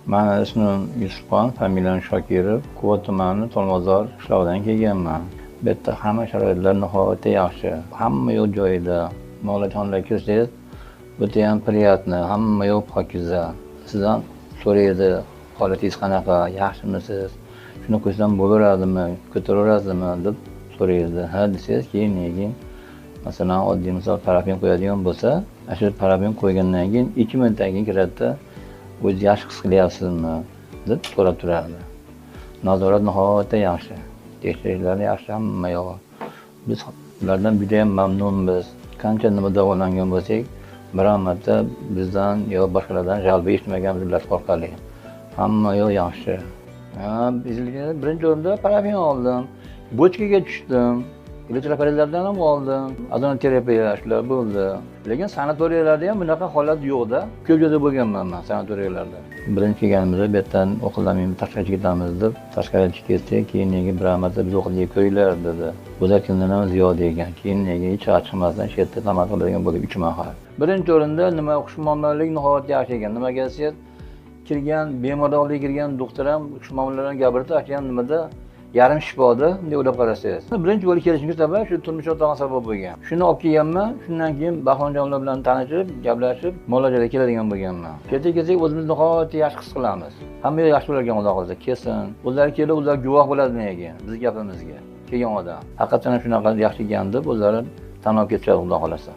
Mani ismim Yusufxon, familiyam Shokirov. Quva tumani Tolmozor qishlog'idan kelganman. Bu yerda hamma sharoitlar nihoyatda yaxshi. Hamma yo'q joyida. Muolajaxonaga kirsangiz, bu yerda ham приятно, hamma yo'q pokiza. Sizdan so'raydi, holatingiz qanaqa, yaxshimisiz? Shuni qo'ysam bo'laveradimi, ko'taraverasizmi deb so'raydi. Ha desangiz, keyin masalan, oddiy misol parafin qo'yadigan bo'lsa, ana shu parafin qo'ygandan keyin 2 minutdan keyin kiradida, o'zingiz yaxshi his qilyapsizmi deb so'rab turadi. Nazorat nihoyatda yaxshi. Tekshirishlar yaxshi, hamma yo'q. Biz ulardan juda ham mamnunmiz. Qancha nima davolangan bo'lsak, biror marta bizdan yo boshqalardan jalba eshitmaganmiz ular orqali. Hamma yo'q yaxshi. Ha, bizga birinchi o'rinda parafin oldim. Bochkaga tushdim. Elektroforizlardan ham oldim. Ozonoterapiya shular bo'ldi. Lekin sanatoriyalarda ham bunaqa holat yo'q-da. Ko'p joyda bo'lganman men sanatoriyalarda. Birinchi kelganimizda bu yerdan o'qildan tashqariga ketamiz deb tashqariga chiqib ketsak, keyin nega bir marta biz o'qilga ko'ringlar dedi. O'zakından ham ziyoda ekan. Keyin nega hech chiqmasdan shu yerda tomosha qiladigan bo'ldik 3 mahal. Birinchi o'rinda nima xushmuomalalik nihoyatda yaxshi ekan. Nimaga desangiz, kirgan bemorlar oldiga kirgan doktor ham xushmuomala bilan gapirdi, ham nimada yarim shifoda bunday o'ylab qarasangiz. Birinchi bo'lib kelishimga sabab shu turmush o'rtog'im sabab bo'lgan. Shuni olib kelganman, shundan keyin Bahronjonlar bilan tanishib, gaplashib, muolajaga keladigan bo'lganman. Kelsak o'zimiz nihoyatda yaxshi his qilamiz. Hamma yaxshi bo'larkan Xudo xohlasa, kelsin. O'zlari kelib, o'zlari guvoh bo'ladi menga, biz gapimizga. Kelgan odam. Haqiqatan shunaqa yaxshi ekan deb o'zlari tan olib ketishadi Xudo xohlasa.